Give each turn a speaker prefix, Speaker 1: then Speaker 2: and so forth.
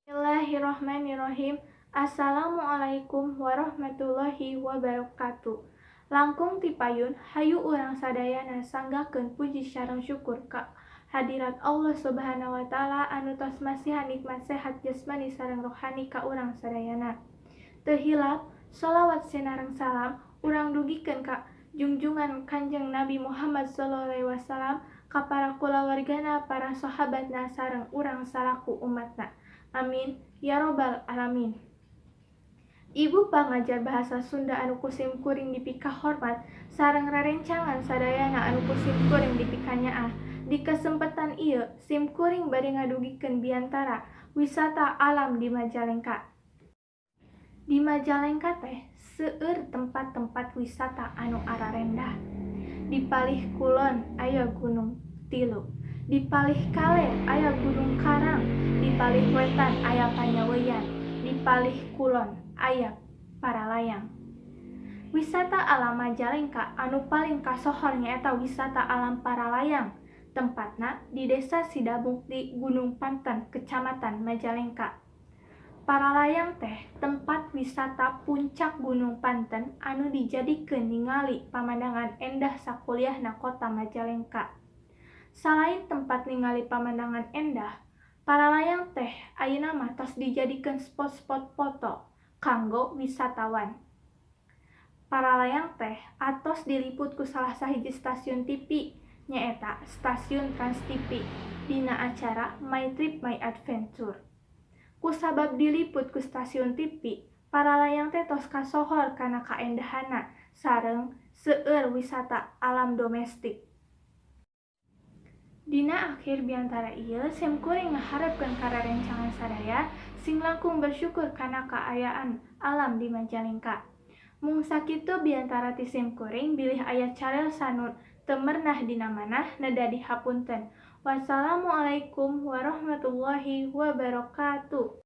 Speaker 1: Bismillahirrahmanirrahim. Assalamualaikum warahmatullahi wabarakatuh. Langkung ti payun, hayu urang sadayana sanggakeun puji sareng syukur ka hadirat Allah Subhanahu wa Ta'ala anu tos masihan nikmat sehat jasmani sareng rohani ka urang sadayana. Teu hilap, sholawat sinareng salam urang dugikeun ka junjungan Kanjeng Nabi Muhammad sallallahu alaihi wasallam, ka para kulawargana, para sahabatna, sareng urang salaku umatna. Amin ya robbal alamin. Ibu pangajar bahasa Sunda anu ku sim kuring dipikahormat sareng rerencangan sadayana anu ku sim kuring dipikanyaah. Di kesempatan ieu sim kuring bade ngadugikeun biantara wisata alam di Majalengka. Di Majalengka teh seueur tempat-tempat wisata anu ararendah. Di palih kulon aya Gunung Tilu, di palih kaler aya Gunung Karang, di palih wetan aya Panyaweuyan, di palih kulon aya Paralayang. Wisata alam Majalengka anu paling kasohor nyaeta wisata alam Paralayang, tempatna di Desa Sidamukti, Gunung Panten, Kecamatan Majalengka. Paralayang teh tempat wisata puncak Gunung Panten anu dijadikeun ningali pamandangan endah sakuliahna kota Majalengka. Salain tempat ningali pamandangan endah, Paralayang teh ayeuna mah tos dijadikeun spot-spot foto kanggo wisatawan. Paralayang teh atos diliput ku salah sahiji stasiun TV, nyaeta Stasiun Trans TV, dina acara My Trip My Adventure. Kusabab diliput ku stasiun TV, Paralayang teh tos kasohor kana kaendahanna sareng seueur wisata alam domestik. Dina akhir biantara ieu sim kuring ngaharepkeun ka rerencangan sadaya sing langkung bersyukur kana kaayaan alam di Majalengka. Mung sakitu biantara ti sim kuring, bilih aya cariosan nu teu merenah dina manah, neda dihapunten. Wassalamualaikum warahmatullahi wabarakatuh.